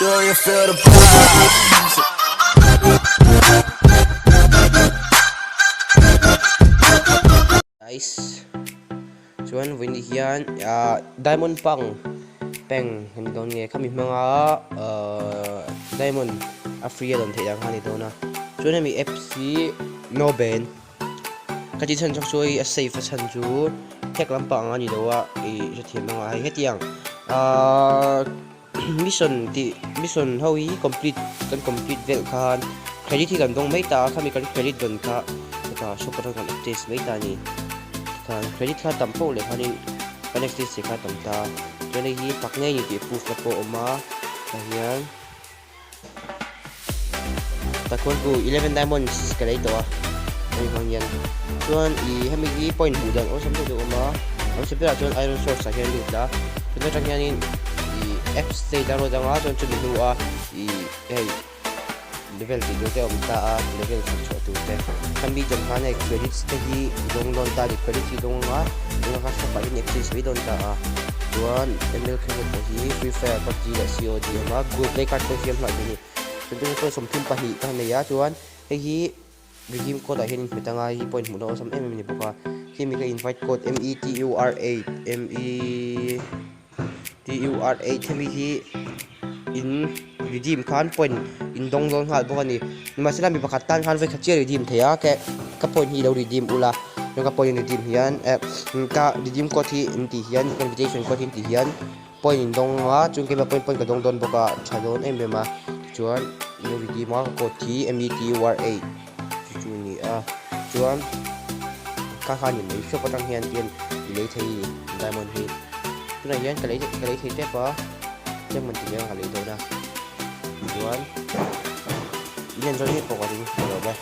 Do you feel the vibes? Nice. Chuan vawiin hian ah diamond pang peng a ni dawn nge khami hmanga ah diamond a free a dawn theih ang kha a ni dawn a. Chuan hemi apps hi no ban ka tih chhan chawk chu hei a safe a chhan chu hack lampang ang a ni lo a ih hrethiam anga hei hetiang ah. Mission tih mission ho hi complete kan complete vel khan credit hi kan dawng mai ta a khami kan credit dawn kha heta shop atang kan update mai ta a ni tikhan credit kha tam poh leh khanin kan exchange theih kha a tam ta chuan hei hi tak ngei ni tih proof na pawh a awm a tah hian takhuan ku 11 diamonds ka lei tawh a hemi hmang hian chuan ih hemi hi point hmuh dan awlsam deuh deuh a awm a a hmasa berah chuan iron source ah hian lut la chuan atang hianin ih apps te i download anga chuan chumi hnuah ih hei level tih tur te a awm ta a level chhuk chhuah tur te khami zawng khan hei credits te hi i dawng dawn ta a ni credits hi i dawng anga tunah khan shop ah hian i exchange mai dawn ta a chuan ml khenawt pawh hi free fire pubg leh cod a awm a google play card pawh hi a hmang thei a ni chuan tunah chuan 32 ka nei a chuan hei hi redeem code ah hian in hmet anga hei hi pawh inhmuh na awlsam em em a ni bawk a khi mi ka invite code m e t u r 8 m e t u r 8 hemi hi in redeem khan point in dawng dawn nghal bawk a ni nimahsela mi pakhat tan khan vawikhat chiah redeem thei a ke ka point hi lo redeem ula chuan ka point in redeem hian eh ka redeem code hi in tih hian ka invitation code hi in tih hian point in dawng a chuan keimah point point ka dawng dawn bawk a tha dawn em em a tichuan in redeem a ka code hi m e t u r 8 chu chu a ni a chuan ka kha ni mai shop atang hian hian i lei thei diamond hi tunah hian ka lei ka lei thei tep a diamond tih hian ka lei dawn a chuan in enjoy ngei pawh ka ring ka lawm e.